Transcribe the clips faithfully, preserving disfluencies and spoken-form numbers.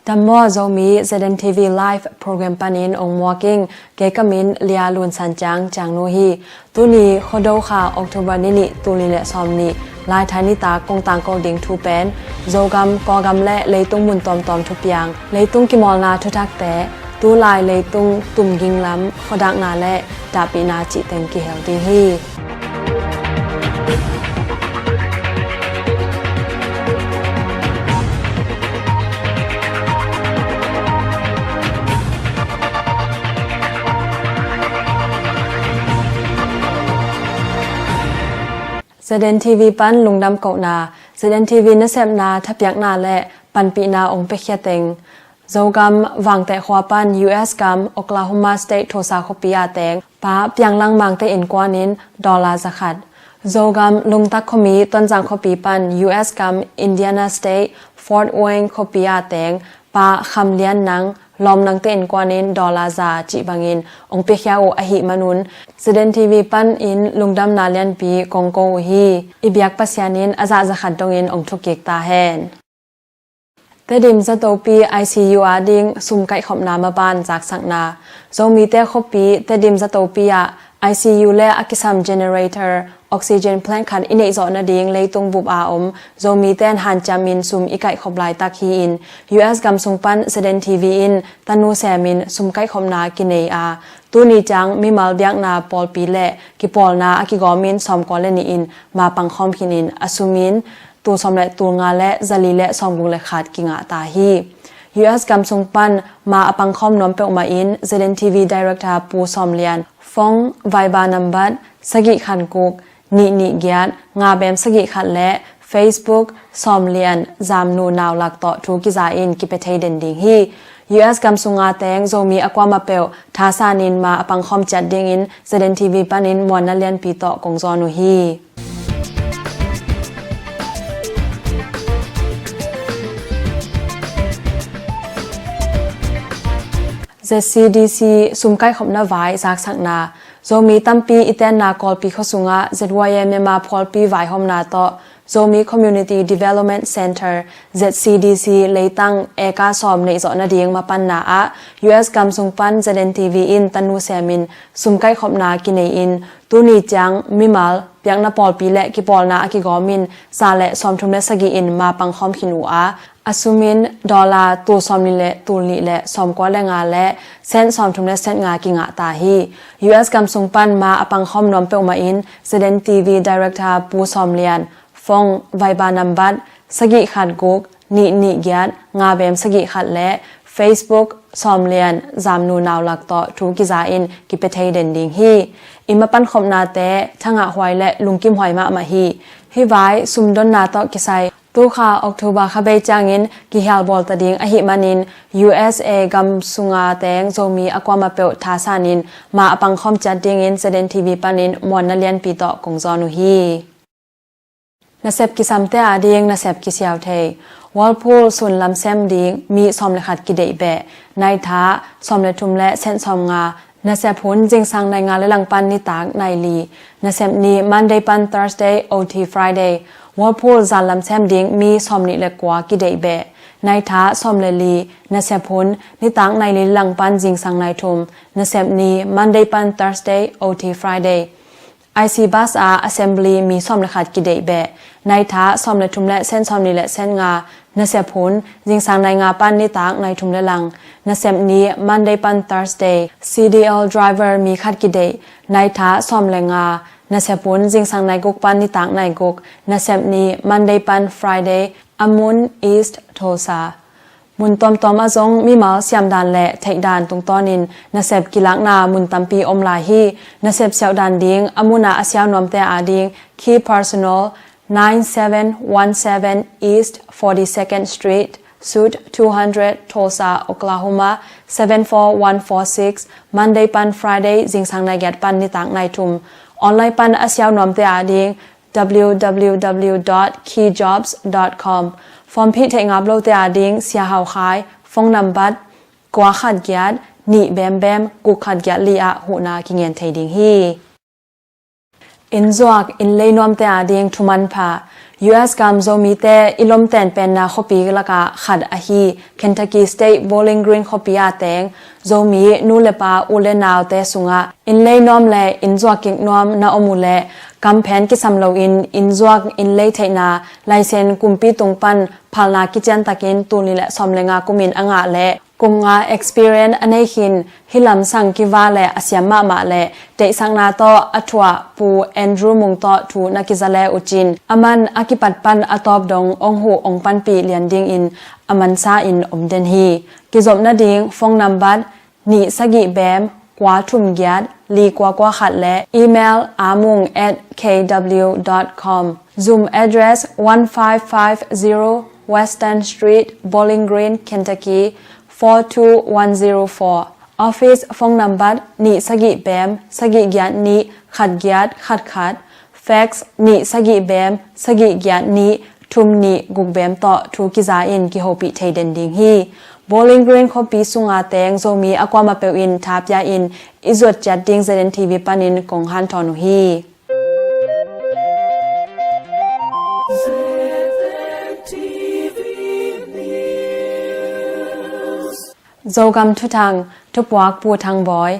Dammaw Zomi Z N T V Live program panin ong muak ing. Kei ka min Lia Lun San Ciang, Ciangnu hi. Tuni Khuado kha October ni nih, tul nih le sawm nih, Laithai nitak kong tangko ding thu pen Zogam, Kawlgam le leitung mun tawmtawm thupiang, leitung kimawlna thuthakte, tulai leitung tumging lam khuadakna le dahpihna cih teng kihel ding hi. Z N T V pan lungdam kohna, Z N T V nasepna thapiakna le panpihna ong piakhia teng. Zogam Vangteh khua pan U S gam Oklahoma State Tulsa khuapi a teng Pa Pianglang Mangte innkuan in dollar zakhat. Zogam Lumtak khuami Tonzang khuapi pan U S gam Indiana State Fort Wayne khuapi a teng Pa Kham Lian Nang Lawm Nangte innkuan in dollar za cih bangin ong piakhia uh ahih manun Z N T V panin lungdamna lianpi kong ko uh hi. I biak Pasian in a zah zakhat dongin ong thukik ta hen. Tedim Zatopi I C U a ding sum kaihkhopna maban zaksakna. Zomite khuapi Tedim Zatopi ah I C U le a kisam generator, oxygen plant khat i neih zawh nading leitung bup a om Zomite in hanciamin sum i kaihkhop laitak hi-in, U S gam sung pan Z N T V in tanu semin sum kaihkhopna kinei a, tuni ciang mimal biakna pawlpi le kipawlna a kigawmin sawmkua le nih in ma pangkhawm khin in a sumin tul sawm le tul nga le zali le sawmguk le khat kingah ta hi. U S gam sung pan ma a pangkhawm nuam peuhmah in Z N T V Director Pu Sawm Lian phone Viber nambat sagih khat guk nih nih giat nga bem sagih khat le Facebook Sawm Lian Zamnu Naulak tawh thu kiza in kipia thei den ding hi. U S gam sunga teng Zomi a kuamah peuh thasanin ma a pangkhawm ciat dingin Z N T V panin muanna lianpi tawh kong zawn uh hi. Z C D C sum kaihkhopna vai zaksakna. Zomi tampi i tenna Kawlpi khua sungah Z Y M Myanmar phualpi vaihawmna tawh Zomi Community Development Centre, Z C D C, leitang eka sawm neih zawh nading mapanna ah U S gam sung pan Z N T V in tanu semin sum kaihkhopna kinei in, tuni ciang mimal biakna pawlpi le kipawlna a kigawmin za le sawmthum le sagih in ma pangkhawm khin uh a, a sumin dollar tul sawmnih le tul nih le sawmkua le nga le cent sawmthum le cent nga kingah ta hi. U S gam sung pan ma a pangkhawm nuam peuhmah in Z N T V Director Pu Sawm Lian phone Viber nambat sagih khat guk nih nih giat nga bem sagih khat le Facebook Sawm Lian Zamnu Naulak tawh thu kiza in kipia thei den ding hi. I mapankhopnate thangah huai le lungkim huai mahmah hi. Hih vai sumdonna tawh kisai tukha October kha bei ciangin kihialbawl ta ding ahih manin U S A gam sunga teng Zomi a kuamah peuh thasanin ma a pangkhawm ciat dingin Z N T V panin muanna lianpi tawh kong zawn uh hi. Nasep kisamte ading nasep kisiau thei. Whirlpool sun lamsem ding mi sawm le khat kideih beh. Naitha sawm le thum le cent sawm nga. Nasep hun zingsang nai nga le lang pan nitak nai li. Nasep ni Monday pan Thursday, O T Friday. Whirlpool zan lamsem ding mi sawm nih le kua kideih beh. Naitha sawm le li. Nasep hun nitak nai li le lang pan zingsang nai thum. Nasep ni Monday pan Thursday, O T Friday. I C bus a assembly mi sawm le khat kideih beh. Naitha sawm le thum le cent sawm nih le cent nga. Nasep hun zingsang nai nga pan nitak nai thum le lang. Nasep ni Monday pan Thursday. C D L driver mi khat kideih. Naitha sawm le nga. Nasep hun zingsang nai guk pan nitak nai guk. Nasep ni Monday pan Friday. A mun East Tulsa. Mun tawmtawm ah zong mimal siamdan le theihdan tungtawnin nasep kilakna mun tampi om lai hi. Nasep siauhdan ding a mun ah a siau nuamte ading Key Personal, nine seven one seven East forty-second Street, Suite two hundred, Tulsa, Oklahoma seven four one four six, Monday pan Friday zingsang nai giat pan nitak nai thum. Online pan a siau nuamte ading W W W dot key jobs dot com. Form phih theih ngap lote ading Sia Hau Khai, phone nambat kua khat giat nih bem bem guk khat giat li ah huhna kingen thei ding hi. Inn zuak inn lei nuamte ading thumanpha. U S gam Zomite i lomten penna khuapi lakah khat ahi Kentucky State Bowling Green khuapi ah teng Zomi nu le pa u le naute sungah inn lei nuam le inn zuak kik nuam na om uh leh kamphen kisam loin inn zuak inn lei theihna laisen kumpi tung pan phalna kician takin tul nih le sawm le nga kumin a ngah leh kum nga experience a nei khin, hih lamsang kiva le a siam mahmah le deihsakna tawh a thuah Pu Andrew Mung tawh thu na kiza le uh cin, aman a kipat pan a tawp dong ong huh ong panpih lian dingin a mansa in om den hi. Kizop nading phone number nih sagih bem kua thum giat li kua kua khat le email amung at K W dot com. Zoom address one five five zero Western Street, Bowling Green, Kentucky, four two one zero four. Office phone number nih sagih bem sagih giat nih khat giat khat khat. Fax nih sagih bem sagih giat nih thum nih guk bem tawh thu kiza in kihopih thei den ding hi. Bowling Green khuapi sunga teng Zomi a kuamah peuh in tha pia in i zuat ciat ding Z N T V panin kong hanthawn uh hi. Zogam Thuthang, thupuak Pu Thang Bawi.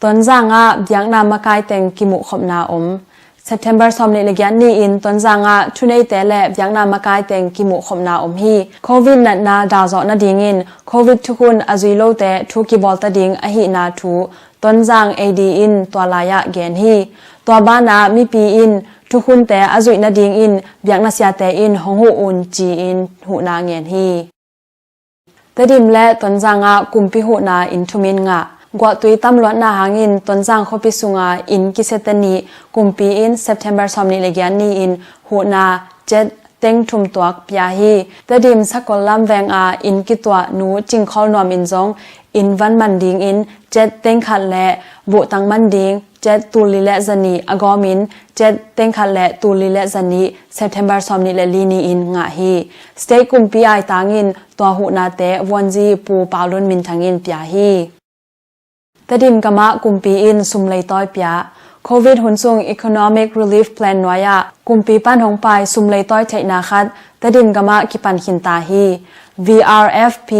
Tonzang ah biakna makai teng kimuh khopna om. September sawm nih le giat ni-in Tonzang ah thuneite le biakna makai teng kimuh khopna om hi. Covid natna dalzawh nadingin Covid thukhun a zui lote thu kibawl ta ding ahihna thu Tonzang A D in tua lai-ah gen hi. Tua banah mipi in thukhunte a zuih nadingin biakna siate in hong huh un ci-in huhna ngen hi. Tedim le Tonzang ah kumpi huhna inn thum in ngah. Guahtui tamluatna hangin Tonzang khuapi sunga inn kisiate nih kumpi in September sawm nih le giat ni-in huhna cet teng thum tuak pia hi. Tedim sakol lam veng a inn kituah Nu Cing Khol Nuam in zong inn van man dingin cet teng khat le buhtang man ding cet tul li le zanih a gawmin cet teng khat le tul li le zanih September sawm nih le li ni-in ngah hi. State kumpi aitangin tua huhnate vuanzi Pu Pau Lun Minthang in pia hi. Tedim gamah kumpi in sum leitawi pia. Covid hun sung Economic Relief Plan nuai-ah kumpi pan hong pai sum leitawi theihna khat Tedim gamah kipan khin ta hi. V R F P,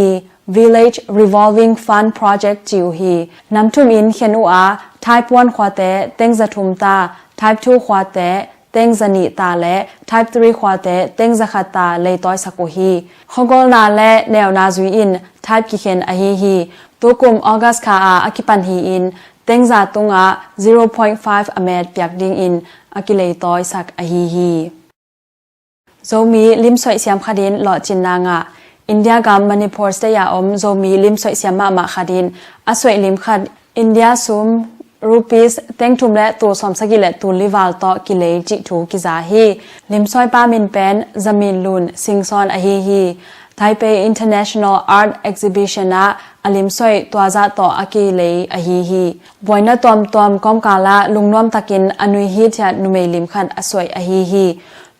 Village Revolving Fund Project ci uh hi. Nam thum in khen uh a, Type one khuate teng za thum ta, Type two khuate teng za nih ta le Type three khuate teng za khat ta leitawisak uh hi. Khuagolna le neuna zui in Type kikhen ahi hi. Tukum August kha a a kipan hi-in teng za tungah zero point five a met piak dingin a kileitawisak ahi hi. Zomi limsoih siam khatin lawhcinna ngah. India gam Manipur state a om Zomi limsoih siam mahmah khatin a soih lim khat India sum rupees teng thum le tul sawm sagih le tul li val tawh kilei cih thu kiza hi. Limsoipa min pen Zamin Lun Singson ahi hi. Taipei International Art Exhibition ah a limsoih tua zah tawh a kilei ahi hi. Buaina tuamtuam kawmkal ah lungnuam takin a nui hithiat numei lim khat a soih ahi hi.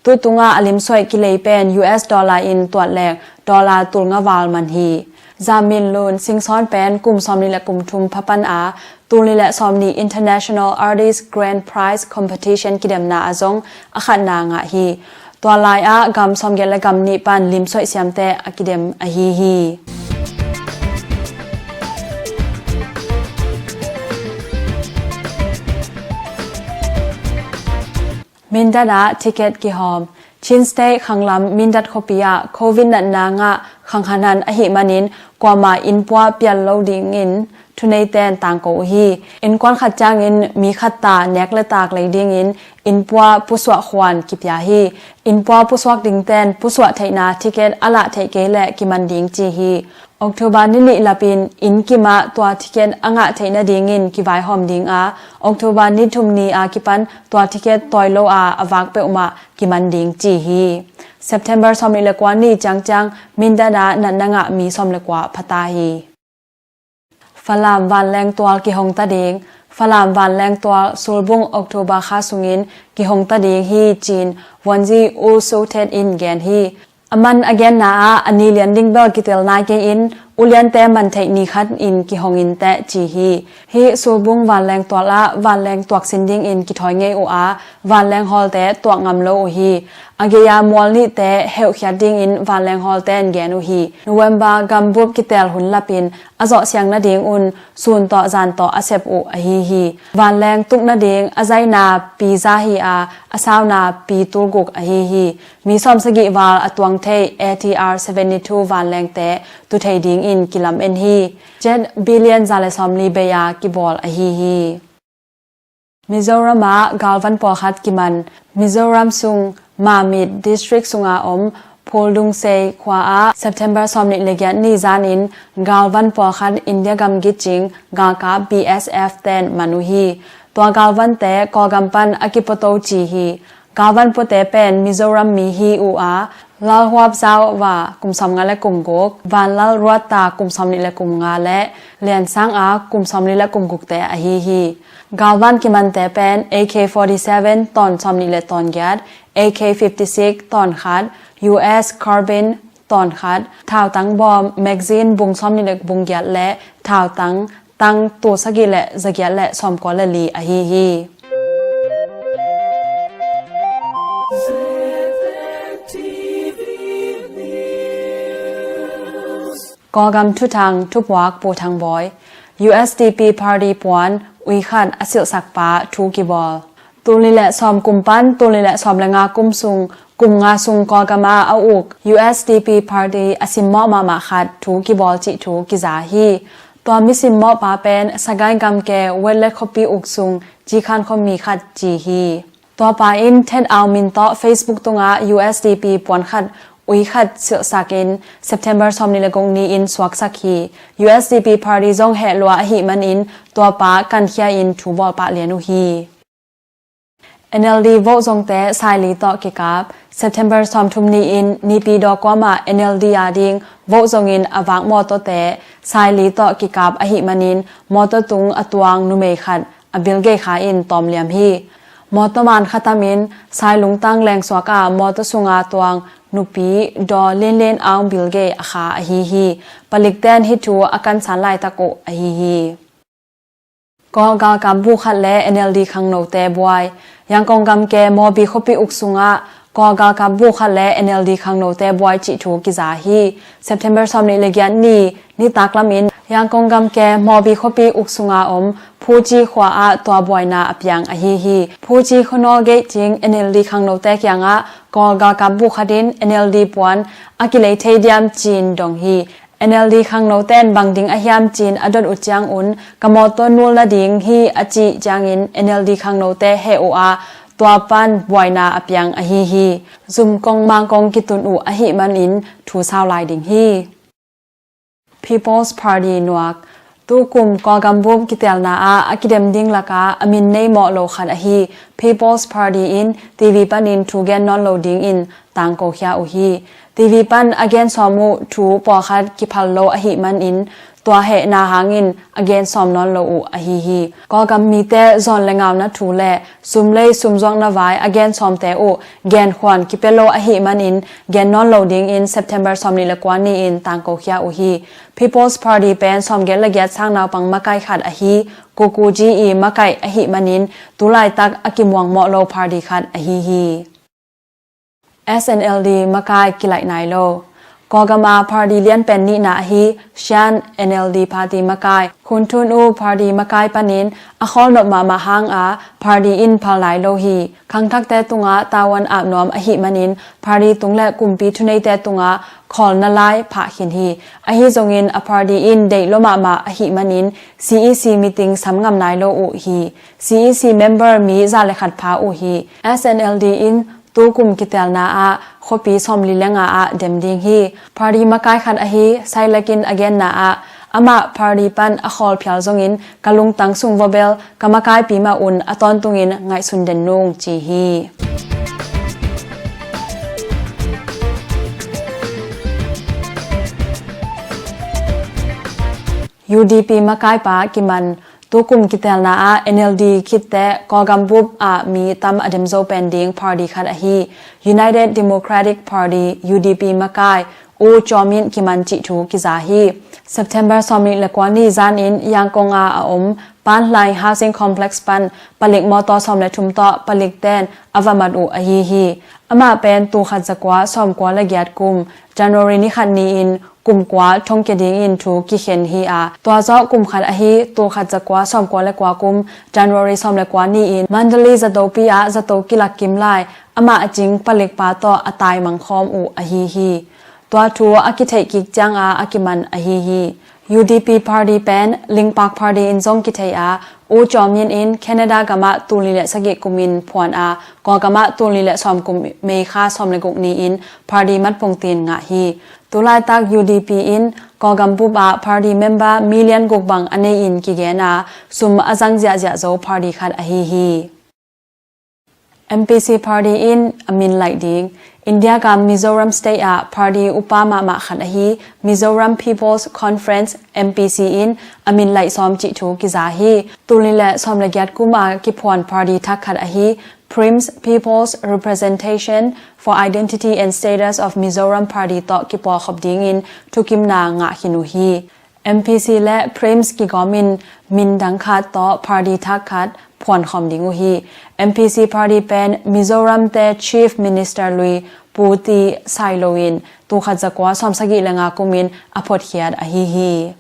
Tutunga a limsoih kilei pen U S dollar in tuat leng dollar tul nga val man hi. Zamin Lun Singson pen kum sawm nih le kum thum phapan a tul nih le sawm nih International Artist Grand Prize Competition kidemna ah zong a khatna ngah hi. Tua lai-ah gam sawmgiat le gam nih pan limsoih siamte a kidem ahi hi. Mindat ah ticket kihawm. Chin State khanglam Mindat khuapi ah Covid natna ngah khang hanhan ahih manin kuamah innpua pial lo dingin thuneiten tangko uh hi. Innkuan khat ciangin mi khat ta nek le tak lei dingin innpua pusuah khuan kipia hi. Innpua pusuak dingten pusuah theihna ticket a lah theih kei leh kiman ding ci hi. October ni nih lapin inn kimah tua ticket a ngah theih nadingin kivaihawm ding a, October ni thum ni a kipan tua ticket tawi lo a a vak peuhmah kiman ding ci hi. September sawm nih le kua ni ciangciang Mindat ah natna ngah mi sawm le kua phata hi. Falam vanleng tual kihong ta ding. Falam vanleng tual sulbung October kha sungin kihong ta ding hi cin vuanzi U Sothet in gen hi. A man a genna ah a ni lian ding bel kitel nai kei in uliante man theih ni khat in kihong in teh ci hi. Hih sulbung vanleng tual ah vanleng tuak sin dingin kithawi ngei uh a vanleng hawlte tuak ngam lo uh hi. A gei-a mual nihte heuhkhiat dingin vanleng hawlte'n gen uh hi. November gambup kitel hun lapin a zawh siang nadingun sun tawh zan tawh a sep uh ahi hi. Vanleng tuk nading a zaina pi za hi a, a sauna pi tulguk ahi hi. Mi sawmsagih val a tuang thei A T R seventy-two vanlengte tu thei dingin kilamen hi. Jet billion za le sawmli bei-a kibawl ahi hi. Mizoram ah galvan pawlkhat kiman. Mizoram sung Mamit District sunga om Phuldungsei khua ah September sawmnih le giat ni zanin galvan pawlkhat India gam gitcing galkap B S F te'n man uh hi. Tua galvante Kawlgam pan a kipuato ci hi. Galvan puate pen Mizoram mi hi uh a, Lal Huap Zau Va kum sawmnga le kum guk, Vanlal Ruatta kum sawmnih le kum nga le Lian Sang A kum sawmli le kum gukte ahi hi. Galvan kimante pen A K forty-seven tawn sawmnih le tawn giat, A K fifty-six tawn khat, U S carbine tawn khat, thautang bawm magazine bung sawmnih le bung giat le thautang tang tul sagih le zagiat le sawmkua le li ahi hi. Kawlgam thuthang thupuak Pu Thang Bawi. U S D P party puan ui khat a silhsakpa thu kibawl. Tul nih le sawm kum pan tul nih le sawm le nga kum sung, kum nga sung Kawlgam ah a uk U S D P party a simmawh mahmah khat thu kibawl cih thu kiza hi. Tua mi simmawhpa pen Sagaing gamke Wetlet khuapi uk sung Cikhan khuami khat ci hi. Tuapa in Tet Aung Min tawh Facebook tungah U S D P puan khat ui khat silhsakin September sawmnih le guk ni-in suaksak hi. U S D P party zong heh lua ahih manin tuapa kankhia in thu bawl pah lian uh hi. N L D vote zongte saili tawh kikap. September sawmthum ni-in Naypyidaw kuamah N L D a ding vote zongin a vak mawtawte saili tawh kikap ahih manin mawtaw tung a tuang numei khat a bilgei kha in tawmliam hi. Mawtaw man khatamin sailungtang lengsuak a mawtaw sunga tuang nupi Daw Lin Lin Aung bilgei a kha ahi hi. Palikte'n hih thu a kansan laitak uh ahi hi. Kawl galkap bu khat le N L D khangnote buai. Yangkong gamke Mawbi khuapi uk sungah Kawl galkap bu khat le N L D khangnote buai cih thu kiza hi. September sawmnih le giat ni, nitaklamin Yangkong gamke Mawbi khuapi uk sunga om Phuci khua ah tua buaina a piang ahi hi. Phuci khuanawl gate cing N L D khangnote kiangah Kawl galkap bu khatin N L D puan a kilei thei diam ci-in dong hi. N L D khangnote'n bang ding a hiam ci-in a dot uh ciangun ka mawtaw nul nading hi a cih ciangin N L D khangnote heh uh a tua pan buaina a piang ahi hi. Zumkong mangkong kitun uh ahih manin thu sau lai ding hi. People's Party nuak. Tukum Kawlgam bup kitelna ah a kidem ding lakah a min nei mawh lo khat ahi People's Party in T V panin thu gen nawn lo dingin tangkokhia uh hi. T V pan a gen sawm uh thu pawlkhat kiphal lo ahih manin tua hehna hangin a gen sawm nawn lo uh ahi hi. Kawlgam mite zawn le ngauna thu le sum lei sum zuakna vai a gen sawmte uh genkhuan kipia lo ahih manin gen nawn lo dingin September sawmnih le kua ni-in tangkokhia uh hi. People's Party pen sawmgiat le giat sang naupang makai khat ahi Kuku G E makai ahih manin tulaitak a kimuang mawh lo party khat ahi hi. S N L D makai kilaih nai lo. Kawlgam a party lianpen nihna ahi Shan N L D party makai Khun Thun U party makai panin a khawlnop mahmah hanga party in phal nai lo hi. Khangthakte tungah tavuan ap nuam ahih manin party tung le kumpi thuneite tungah khawlna lai phah khin hi. Ahi zongin a party in deih lua mahmah ahih manin C E C meeting sam ngam nai lo uh hi. C E C member mi za le khat pha uh hi. S N L D in tukum kitelna ah khuapi sawmli le nga ah dem ding hi. Party makai khat ahi Sailek in a genna ah amah party pan a khawl phial zongin ka lungtang sung vawbel ka makaipi mah un a tawntungin ngaihsun den nung ci hi. U D P makaipa kiman. Tukum kitelna ah N L D khitteh Kawlgam bup ah mi tam a dem zo pen ding party khat ahi United Democratic Party, U D P makai U Chaw Myint kiman cih thu kiza hi. September sawmnih le kua ni zanin Yangkong a a om Pan Hlaing Housing Complex pan palik mawtaw sawm le thum tawh palikte'n a va mat uh ahi hi. Amah pen tulkhat zakua sawmkua le giat kum January ni khat ni-in kum kua thongkia dingin thu kikhen hi a, tua zawh kum khat ahi tulkhat zakua sawmkua le kua kum January sawm le kua ni-in Mandalay zatopi ah zato kilak kim lai amah a cing palikpa tawh a taimang khawm uh ahi hi. Tua thu a kitheih kik cianga a kiman ahi hi. U D P party pen Lingpak party in zong kithei a, U Chaw Min in Canada gamah tulni le sagih kumin phuan a, Kawlgamah tulni le sawm kum May kha sawm le guk ni-in party matpungtin ngah hi. Tulaitak U D P in Kawlgam bup ah party member million guk bang a nei-in kigen a, sum a zang ziahziah zo party khat ahi hi. M P C party in a min laih ding. India gam Mizoram state ah party upa mahmah khat ahi Mizoram People's Conference, M P C in a min laih sawm cih thu kiza hi. Tulni le sawm le giat kum a kiphuan party thak khat ahi PRIMS, People's Representation for Identity and Status of Mizoram party tawh kipawlkhop dingin thukimna ngah khin uh hi. M P C le PRIMS kigawmin min dang khat tawh party thak khat phuankhawm ding uh hi. M P C party pen Mizoram te Chief Minister lui Pu T. Sailo in tulkhat zakua sawmsagih le nga kumin a photkhiat ahi hi.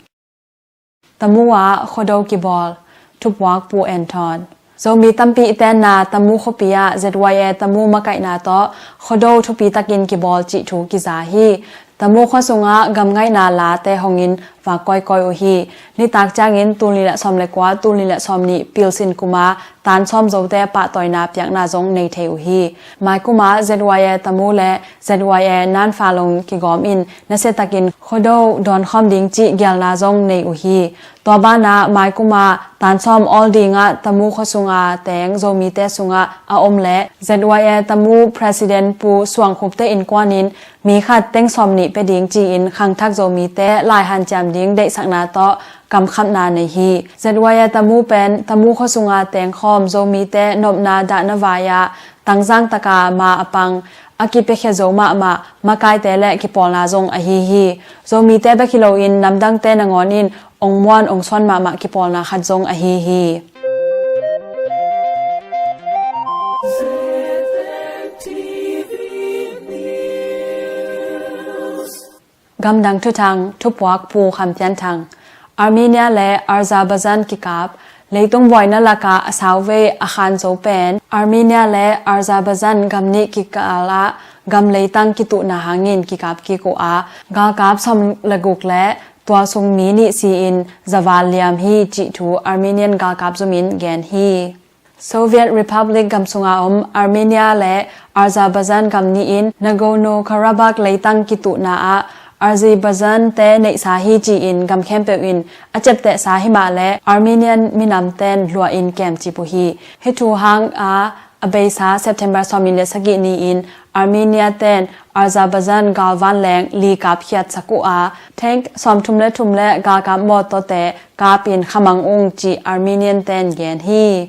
Tamu ah Khuado kibawl, thupuak Pu En Thawn. Zomi tampi i tenna Tamu khuapi ah Z Y A Tamu makaihna tawh Khuado thupi takin kibawl cih thu kiza hi. Tamu khua sungah gamngaihna late hongin vak kawikawi uh hi. Nitak ciangin tulni le sawm le kua, tulni le sawm nih pilsin kuma tan sawm zote pahtawina piakna zong nei thei uh hi. Maikumah Z Y A Tamu le Z Y A Nanfalong kigawm in nasiatakin Khuado dawnkhawm ding cih gelna zong nei uh hi. Tua banah maikumah tan sawm awl dingah Tamu khua sunga teng Zomite sungah a om le Z Y A Tamu President Pu Suang Khup te innkuan in mi khat teng sawm nih pia ding ci-in khangthak Zomite lai hanciam ding deihsakna tawh kamkhamna nei hi. Z Y A Tamu pen Tamu khua sunga tengkhawm Zomite nopna dahna vai-ah tangzang taka ma a pang a kipiakhia zo mahmah makaite le kipawlna zong ahi hi. Zomite bek hi loin namdangte nangawn in ong muan ong suan mahmah kipawlna khat zong ahi hi. Gamdang thuthang, thupuak Pu Kham Pian Thang. Armenia le Azerbaijan kikap. Leitung buaina lakah a sauvei a khan zo pen Armenia le Azerbaijan gam nih kikal ah gam leitang kituhna hangin kikap kik uh a, galkap sawm le guk le tua sung mi nih si-in zaval liam hi cih thu Armenian galkap zumin gen hi. Soviet Republic gam sunga om Armenia le Azerbaijan gam nih in Nagorno-Karabakh leitang kituhna ah Azerbaijan te neihsa hi ci-in gam khempeuh in a ciaptehsa himah le Armenian minamten luahin kemcip uh hi. Hih thu hang a a beisa September sawmnih le sagih ni-in Armenia ten Azerbaijan galvanleng li kapkhiatsak uh a, tank sawmthum le thum le galkap mawtawte kapin khamang ung cih Armenian ten gen hi.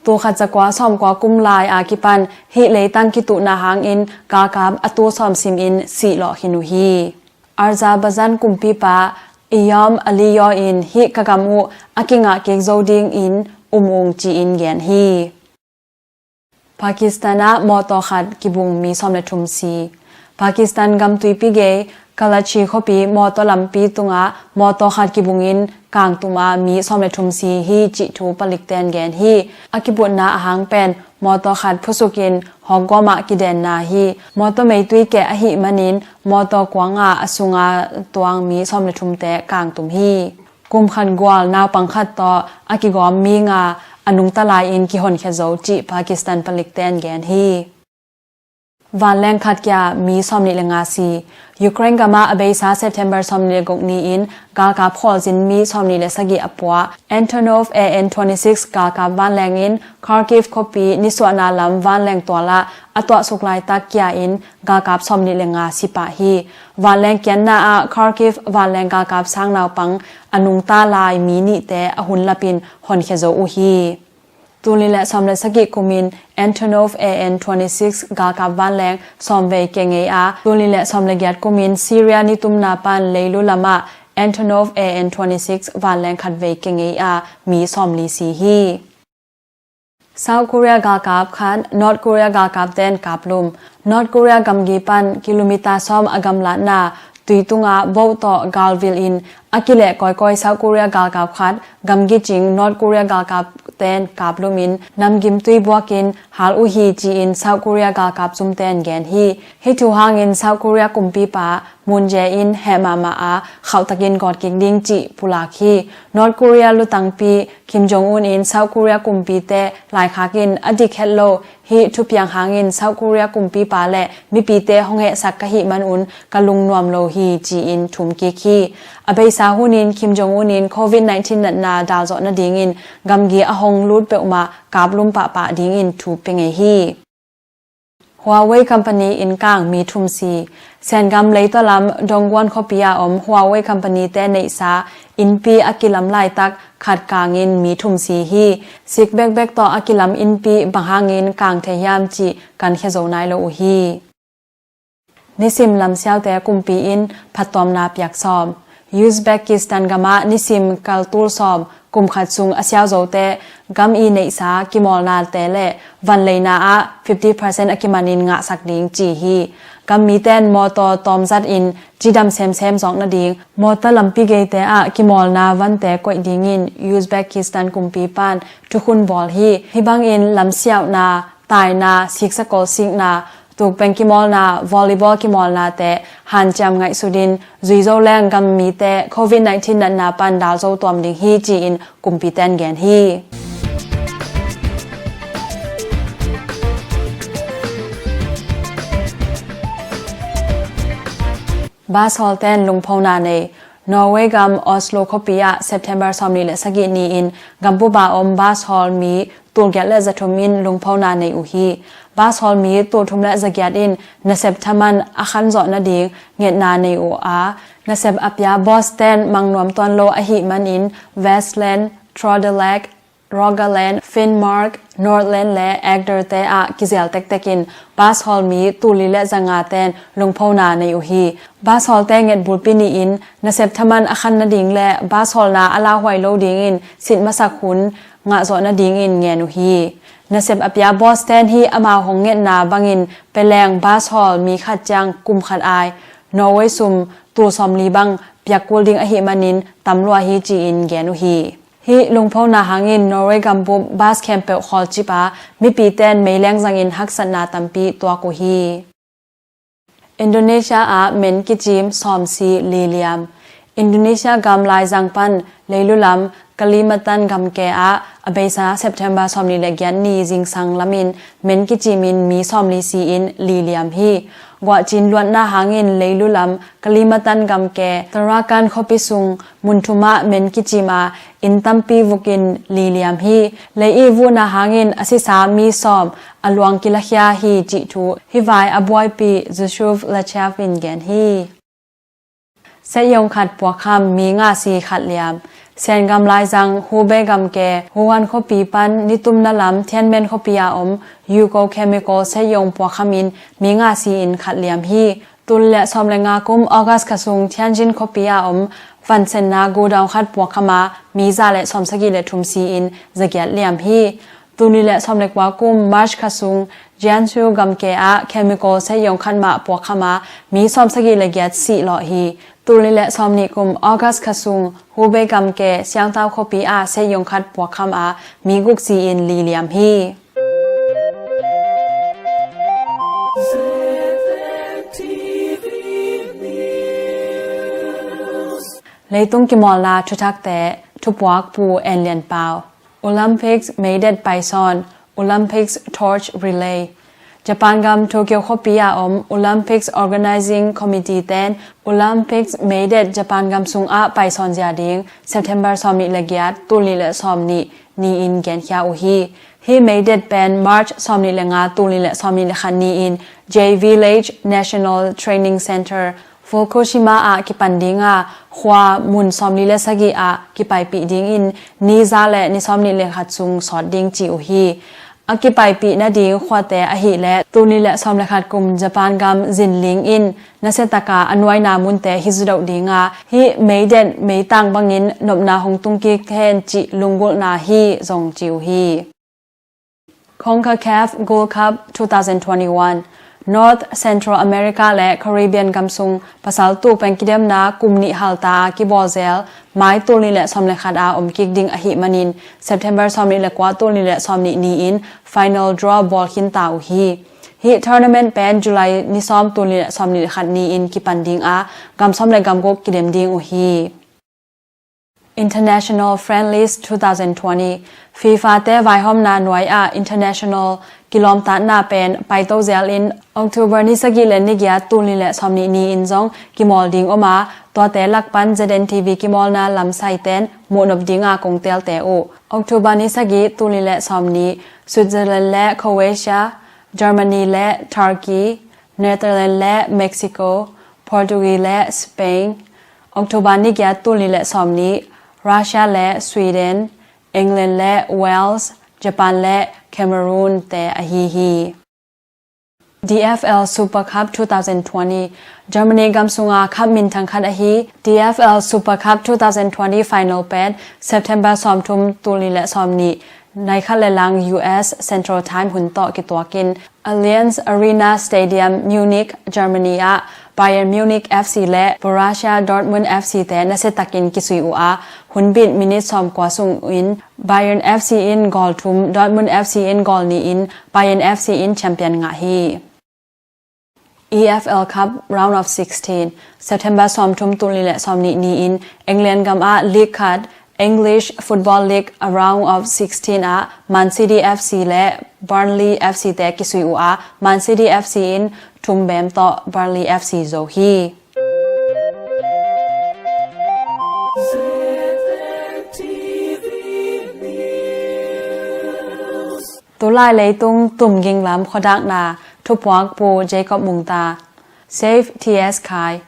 Tulkhat zakua sawmkua kum lai a kipan hih leitang kituhna hangin galkap a tul sawm simin sihlawh khin uh hi. Azerbaijan kumpipa Ilham Aliyev in hih ka gam uh a kingah kik zo dingin um ung ci-in gen hi. Pakistan ah mawtaw khat kibung mi sawm le thum si. Pakistan gam tuipi gei Karachi khuapi mawtaw lampi tungah mawtaw khat kibungin kangtum ah mi sawm le thum si hi cih thu palikten gen hi. A kibutna ahang pen mawtaw khat phusukin hawkgawm ah kidenna hi. Mawtaw meitui keh ahih manin mawtaw kuanga a sunga tuang mi sawm le thumte kangtum hi. Kum khat gual naupang khat tawh a kigawm mi nga a nungta lai-in kihonkhia zo cih Pakistan palikten gen hi. Vanleng khat kia mi sawmnih le nga si. Ukraine gamah a beisa September sawmnih le guk ni-in galkap khawlzin mi sawmnih le sagih a puah Antonov A N twenty-six galkap vanleng in Kharkiv khuapi nisuahna lam vanleng tualah a tuahsuk laitak kia-in galkap sawmnih le nga si pah hi. Vanleng kianna ah Kharkiv vanleng galkap sang naupang a nungta lai mi nihte a hun lapin honkhia zo uh hi. Tulni le sawm le sagih kumin Antonov A N twenty-six galkap vanleng sawmvei kia ngei a, tulni le sawm le giat kumin Syria nitumna pan leilu lamah Antonov A N twenty-six vanleng khatvei kia ngei a, mi sawmli si hi. South Korea galkap khat North Korea galkap ten kaplum. North Korea gamgi pan kilometer sawm a gamlatna tui tungah boh tawh galvil in a kileh kawikawi South Korea galkap khat gamgi cing North Korea galkap ten kaplum in namgim tui buakin hal uh hi ci-in South Korea galkap cum ten gen hi. Hih thu hangin South Korea kumpipa Moon Jae-in heh mahmah a khauhtakin gawt kik ding cih pulak hi. North Korea lutangpi Kim Jong Un in South Korea kumpite laikhak in a dik het lo hih thupiang hangin South Korea kumpipa le mipite hong hehsak ka hih manun ka lungnuam lo hi ci-in thum kik hi. A beisa hunin Kim Jong Un in covid nineteen natna dalzawh nadingin gamgi a hong lut peuhmah kaplum pahpah dingin thu pia ngei hi. Huawei company in kang mi thum si. Sengam leitaw lam Dongguan khuapi a om Huawei company te neihsa innpi a kilam laitak khat kangin mi thum si hi. Sik bekbek tawh a kilam innpi bang hangin kang thei hiam cih kan khia zo nai lo uh hi. Nisim lamsiaute kumpi in phattuamna piak sawm. Uzbekistan gamah nisim kaltul sawm kum khat sung a siauzote gam i neihsa kimawlnate le vanleina ah fifty percent a kimanin ngahsak ding ci hi. Gam miten mawtaw tawmzat in cidam semsem zawk nading mawtaw lampi geite ah kimawlna vante koih dingin Uzbekistan kumpi pan thukhun bawl hi. Hih bangin lamsiauhna, taina, siksa kawlsikna, tukpeng kimawlna, volleyball kimawlnate hanciam ngaihsutin zuizo leng gam mite covid nineteen natna pan dalzo tuam ding hi ci-in kumpiten gen hi. Bus hawlten lungphona nei. Norway gam Oslo khuapi ah September sawmnih le sagih ni-in gambup a om bus hawl mi tulgiat le zathum in lungphona nei uh hi. Bus hawl mi tulthum le zagiat in nasep thaman a khanzawh nading ngetna nei uh a, nasep a pia boss ten mangnuam tuan lo ahih manin Vestland, Trøndelag, Rogaland, Finnmark, Nordland le Agder te ah kizel tektek in bus hawl mi tulli le zanga ten lungphona nei uh hi. Bus hawlte ngetbulpi ni-in nasep thaman a khan nading le bus hawlna a lauhuai lo dingin sit masak hun ngahzawh nadingin ngen uh hi. Nasep a pia boss ten hi amau hong ngetna bangin peleng bus hawl mi khat ciang kum khat ai Norway sum tul sawmli bang piak kul ding ahih manin tam lua hi ci-in gen uh hi. Hih lungphona hangin Norway gambup bus khempeuh khawlcip a mipiten meileng zangin haksatna tampi tuak uh hi. Indonesia ah men kicim sawmsi liliam. Indonesia gam laizang pan leilu lam Kalimantan gamke ah a beisa September sawmnih le giat ni zingsang lamin men kicimin mi sawmli si-in liliam hi. Guahcin luatna hangin leilu lam Kalimantan gamke Tarakan khuapi sung mun thumah men kicim a inn tampi vukin liliam hi. Lei i vuhna hangin a sisa mi sawm a luang kilakhia hi cih thu hih vai a buaipi Yusuf Lachev in gen hi. Setyong khat puakkham mi nga si khat liam. Sengam laizang Hubei gamke Wuhan khuapi pan nitumna lam Tianmen khuapi a om Yuko Chemical setyong puakhamin mi nga si-in khat liam hi. Tul le sawm le nga kum August kha sung Tianjin khuapi a om vansenna godown khat puakkham a mi za le sawmsagih le thum si-in zagiat liam hi. Tul nih le sawm le kua kum March kha sung Jiangsu gamke ah chemical setyong khat mah puakkham a mi sawmsagih le giat sih lawh hi. Tul nih le sawmnih kum August kha sung Hubei gamke Siangtau khuapi ah setyong khat puakkham a mi guk si-in liliam hi. Leitung kimawlna thuthakte, thupuak Pu En Lian Pau. Olympics meidet paisawn, Olympics torch relay. Japan gam Tokyo khuapi a om Olympics Organizing Committee ten Olympics meidet Japan gam sungah paisawn zia ding September sawmnih le giat, tul nih le sawmnih ni-in genkhia uh hi. Hih meidet pen March sawmnih le nga, tul nih le sawmnih le khat ni-in J Village National Training Center, Fukushima ah kipan dinga khua mun sawmli le sagih ah kipaipih dingin ni za le ni sawmli le khat sung sawt ding ci uh hi. A kipaipih nading khuate ahileh tul nih le sawm le khat kum Japan gam zinling in nasiataka a nuaina munte hi zudoh dinga hih meidet meitang bangin nopna hong tung kik hen cih lunggulhna hi zong ci uh hi. CONCACAF Gold Cup two thousand twenty-one. North Central America le Caribbean gam sung pasal tuk pen kidemna kum nih halta a kibawl zel May tul nih le sawm le khat a om kik ding ahih manin September sawm nih le kua tul nih le sawm nih ni-in final draw bawl khinta uh hi. Hih tournament pen July ni sawm tul nih le sawm nih le khat ni-in kipan ding a, gam sawm le gam guk kidem ding uh hi. International Friendlies two thousand twenty. FIFA te vaihawmna nuai ah international kilawmtatna pen paito zel in October ni sagih le ni giat tul nih le sawm nih ni-in zong kimawl ding om a, tuate lak pan Z N T V kimawlna lamsaite'n muhnop ding a kong teelte uh. October ni sagih tul nih le sawm nih, Switzerland le Croatia, Germany le Turkey, Netherlands le Mexico, Portugal le Spain. October ni giat tul nih le sawm nih, Russia le Sweden, England le Wales, Japan le Cameroon te ahi hi. D F L Super Cup two thousand twenty. Germany gam sunga cup minthang khat ahi D F L Super Cup two thousand twenty final pen September sawmthum tul nih le sawm nih, nai khat le lang U S Central Time hun tawh kituakin Allianz Arena Stadium, Munich, Germany ah Bayern Munich F C le Borussia Dortmund F C te nasiatakin kisui uh a, hun bit minit sawmkua sungin Bayern F C in goal thum, Dortmund F C in goal nih in Bayern F C in champion ngah hi. E F L Cup Round of sixteen. September sawmthum tul nih le sawm nih ni-in England gam ah League khat, English Football League a Round of sixteen ah Man City F C le Burnley F C te kisui uh a, Man City F C in thum bem tawh Burnley F C zo hi. Tulai leitung tumging lam khuadakna, thupuak Pu Jacob Mungta. Save T S Khai.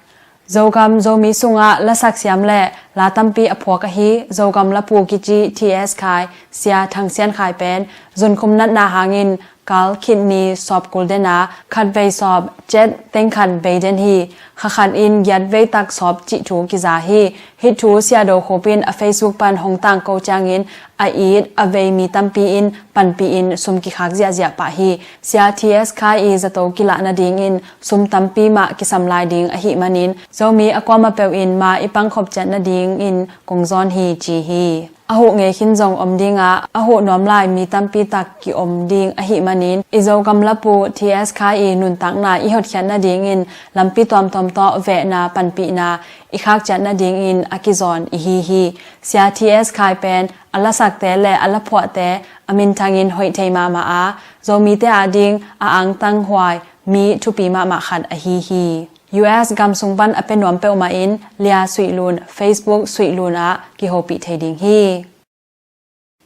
Zogam Zomi sungah lasak siam le la tampi a phuak ahi Zogam lapu kici T S Khai, Sia Thang Sian Khai pen zunkhum natna hangin kal khit ni sawp kul den a, khatvei sawp cet teng khat bei den hi. Kha khat in giat vei tak sawp cih thu kiza hi. Hih thu Sia Do Khup in a Facebook pan hong tangko ciangin a it a vei mi tampi in panpih in sum kikhak ziahziah pah hi. Sia T S Khai i zato kilah nadingin sum tampi mah kisam lai ding ahih manin Zomi a kuamah peuh in ma i pangkhop ciat nadingin kong zawn hi ci hi. A huh ngei khin zong om ding a, a huh nuam lai mi tampi tak ki-om ding ahih manin i Zogam lapu T S Khai i nuntakna i hotkhiat nadingin lampi tuamtuam tawh vehna panpihna i khak ciat nadingin a kizawn i hi hi. Sia T S Khai pen a lasakte le a laphuahte a minthangin hoih thei mahmah a, Zomite ading a angtanghuai mi thupi mahmah khat ahi hi. U S gam sung pan a pia nuam peuhmah in Lia Suihlun Facebook Suihlun ah kihopih thei ding hi.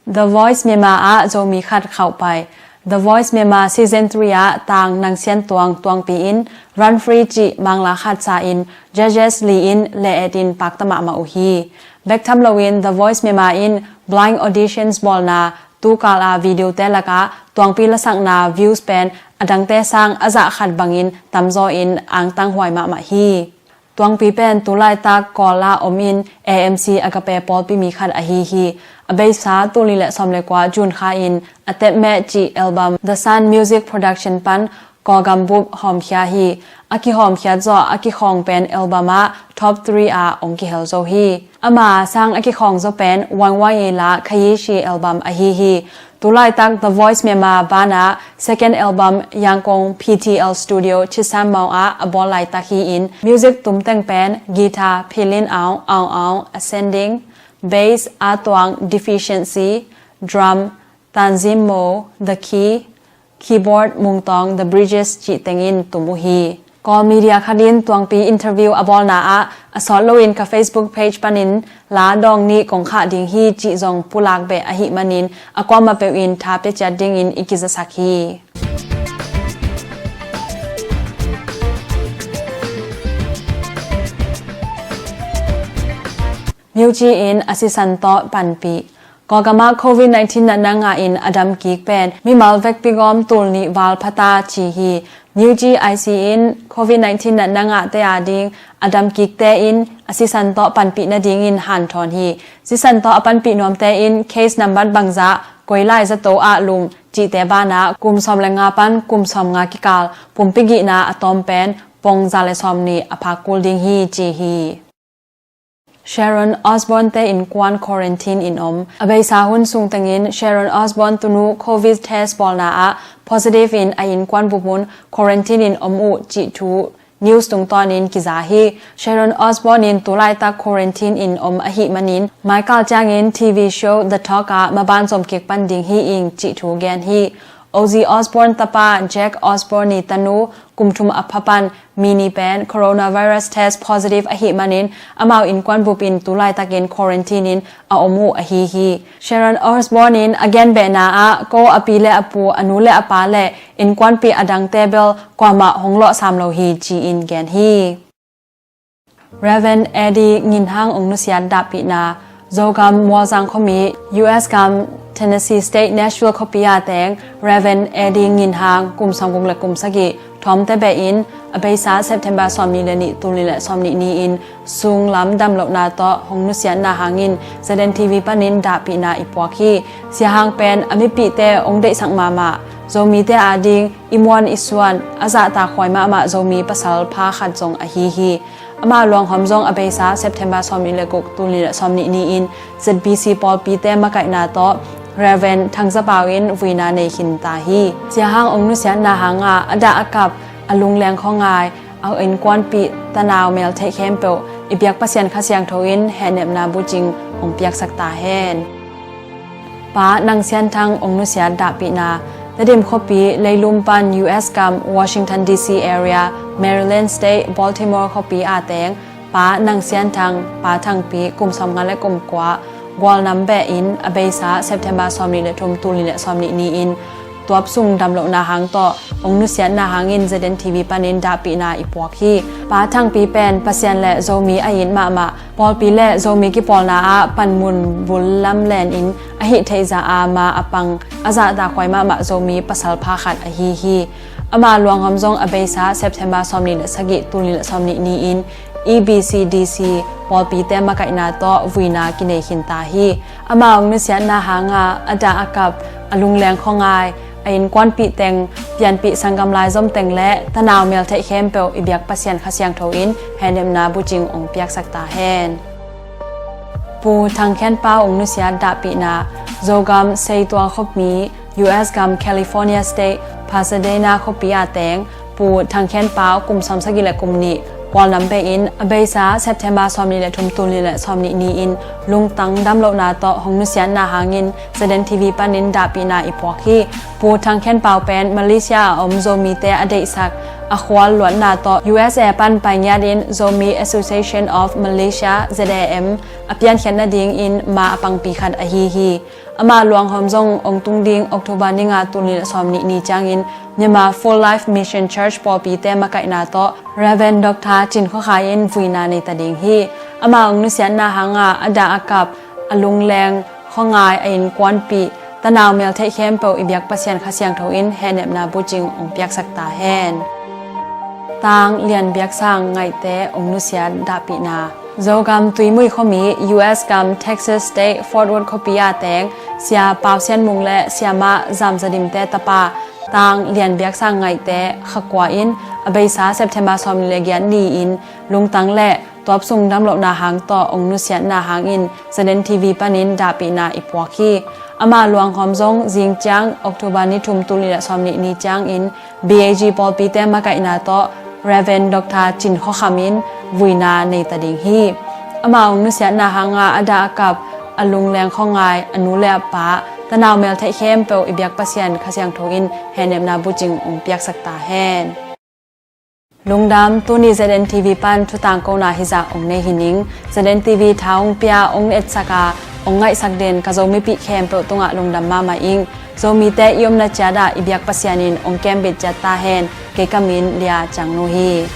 The Voice Myanmar ah Zomi khat khauh pai. The Voice Myanmar Season three ah tang Nang Sian Tuang tuangpi in Run Free cih mangla khat sa in judges li in le et in pakta mahmah uh hi. Bek tham loin The Voice Myanmar in blind auditions bawlna tukal a video te lakah tuangpi lasakna views pen a dangte sang a zah khat bangin tamzaw in angtanghuai mahmah hi. Tuangpi pen tulaitak Kawl ah om in A M C Agape pawlpi mi khat ahi hi. A beisa tul nih le sawm le kua June kha in A Tep Meh cih album The Sun Music Production pan Kawlgam bup hawmkhia hi. A kihawmkhiat zawh a kikhawng pen album ah top three ah hong kihel zo hi. Ama sang a kikhawng zaw pen Wang Wang i la Khayi Shi album ahi hi. Tulaitak The Voice Myanmar banah second album Yangon P T L Studio Chisam Mawng ah a bawl laitak hi in music tum teng pen guitar Philin Aung Aung Aung Ascending, bass A Tuang Deficiency, drum Tanzim Mo The Key, keyboard Mungtawng The Bridges cih tengin tum uh hi. Kawl media khat in tuangpi interview a bawlna ah a sawt loin ka Facebook page panin la dawng nih kong khah ding hi cih zong pulak beh ahih manin a kuamah peuh in tha pia ciat dingin i kizasak hi. Myo Ji in a sisan tawh panpih. Kawlgam ah Covid nineteen natna ngah in a dam kik pen mimal vekpi gawm tul nih val phata ci hi. Myo Ji I C in Covid nineteen natna ngahte ading a dam kikte in a sisan tawh panpih nadingin hanthawn hi. Sisan tawh a panpih nuamte in case nambat bangzah koi lai zato ah lum cihte banah kum sawm le nga pan kum sawm nga kikal pumpi gihna a tawm pen pawng za le sawm nih a phak kul ding hi ci hi. Sharon Osbourne te innkuan quarantine in om. A beisa hun sung tengin Sharon Osbourne tunu covid test bawlna ah positive in a innkuan bup un quarantine in om uh cih thu news tungtawnin kiza hi. Sharon Osbourne in tulaitak quarantine in om ahih manin maikal ciangin T V show The Talk ah maban zom kik pan ding hi ing cih thu gen hi. Ozzy Osbourne tapa Jack Osbourne i tanu kum thum a pha pan mi ni pen coronavirus test positive ahih manin amau innkuan bup in tulaitakin quarantine in a om uh ahi hi. Sharon Osbourne in a genbehna ah ko a pi le a pu, a nu le a pa le innkuanpih a dangte bel kuamah hong lawhsam lo hi ci-in gen hi. Reverend Eddie Nginhang ong nusiat dahpihna. Zogam Mualzang khuami, U S gam Tennessee State Nashville khuapi a teng Reverend Eddie Nginhang kum sawmguk le kum sagih thawmte behin a beisa September sawmnih le nih, tul nih le sawmnih ni-in sunglam damlohna tawh hong nusiatna hangin Z N T V panin dahpihna i puak hi. Siahang pen a mipihte hong deihsak mahmah, Zomite ading i muan i suan a zahtakhuai mahmah Zomi pasal pha khat zong ahi hi. Ama luanghawm zong a beisa September sawmnih le guk, tul nih le sawmnih ni-in Z B C pawlpite makaihna tawh Reverend Thang Za Pau in vuina nei khin ta hi. Siahang ong nusiatna hanga a dah a kap, a lungleng khuangai, a innkuanpih, tanau meltheih khempeuh i biak Pasian Kha Siangtho in hehnepna bucing ong piaksak ta hen. Pa Nang Sian Thang ong nusiat dahpihna. Tedim khuapi, Leilum pan U S gam Washington D C area, Maryland State, Baltimore khuapi a teng Pa Nang Sian Thang, Pa Thangpi, kum sawmnga le kum kua, gualnam behin a beisa September sawmnih le thum, tul nih le sawmnih ni-in tuap sung damlohna hang tawh ong nusiatna hangin Z N T V panin dahpihna i puak hi. Pa Thangpi pen Pasian le Zomi a it mahmah, pawlpi le Zomi kipawlna ah panmun bul lam lenin a hih theih zah a ma a pang, a zahtakhuai mahmah Zomi pasal pha khat ahi hi. Ama luanghawm zong a beisa September sawmnih le sagih, tul nih le sawmnih ni-in E B C D C pawlpite makaihna tawh vuina kinei khin ta hi. Ama ong nusiatna hanga a dah a kap, a lungleng khuangai, a innkuanpih teng, pianpih sanggam laizom teng le tanau meltheih khempeuh i biak Pasian Kha Siangtho in hehnepna bucing ong piaksak ta hen. Pu Thang Khian Pau ong nusiat dahpihna. Zogam Seitual khuami, U S gam California State, Pasadena khuapi a teng Pu Thang Khian Pau, kum sawmsagih le kum nih, gualnam behin a beisa September sawmnih le thum, tul nih le sawmnih ni-in lungtang damlohna tawh hong nusiatna hangin Z N T V panin dahpihna i puak hi. Pu Thang Khian Pau pen Malaysia a om Zomite a deihsak, a khual luatna tawh U S A pan paingiatin Zomi Association of Malaysia, Z A M, a piankhiat nadingin ma a pangpi khat ahi hi. Ama luanghawm zong ong tung ding October ni nga, tul nih le sawmnih ni ciangin Myanmar Full Life Mission Church pawlpite makaihna tawh Reverend Doctor Cin Khua Khai in vuina nei ta ding hi. Ama ong nusiatna hanga a dah a kap, a lungleng khuangai, a innkuanpih, tanau meltheih khempeuh i biak Pasian Kha Siangtho in hehnepna bucing ong piaksak ta hen. Tang Lian Biak Sang Ngaihte ong nusiat dahpihna. Zogam Tuimui khuami, U S gam Texas State Fort Worth khuapi a teng Sia Pau Sian Mung le Siamah Zam Za Dim te tapa Tang Lian Biak Sang Ngaihte kha kua in a beisa September sawmnih le giat ni-in lungtang le tuap sung damlohna hang tawh ong nusiatna hangin Z N T V panin dahpihna i puak hi. Ama luanghawm zong zing ciang October ni thum, tul nih le sawmnih ni ciangin B A G pawlpite makaihna tawh Reverend Doctor Cin Khua Kham in vuina nei ta ding hi. Ama ong nusiatna hanga a dah a kap, a lungleng khuangai, a nu le a pa, tanau meltheih khempeuh i biak Pasian Kha Siangtho in hehnepna bucing ong piaksak ta hen. Lungdam. Tuni Z N T V pan thutangkona hizah ong nei hi ning. Z N T V tha ong pia, ong etsak a, ong ngaihsak den ka Zomipih khempeuh tungah lungdam mahmah ing. Zomite i omna ciat ah i biak Pasian in ong kembit ciat ta hen. Kei ka min Lia Ciang Nu hi.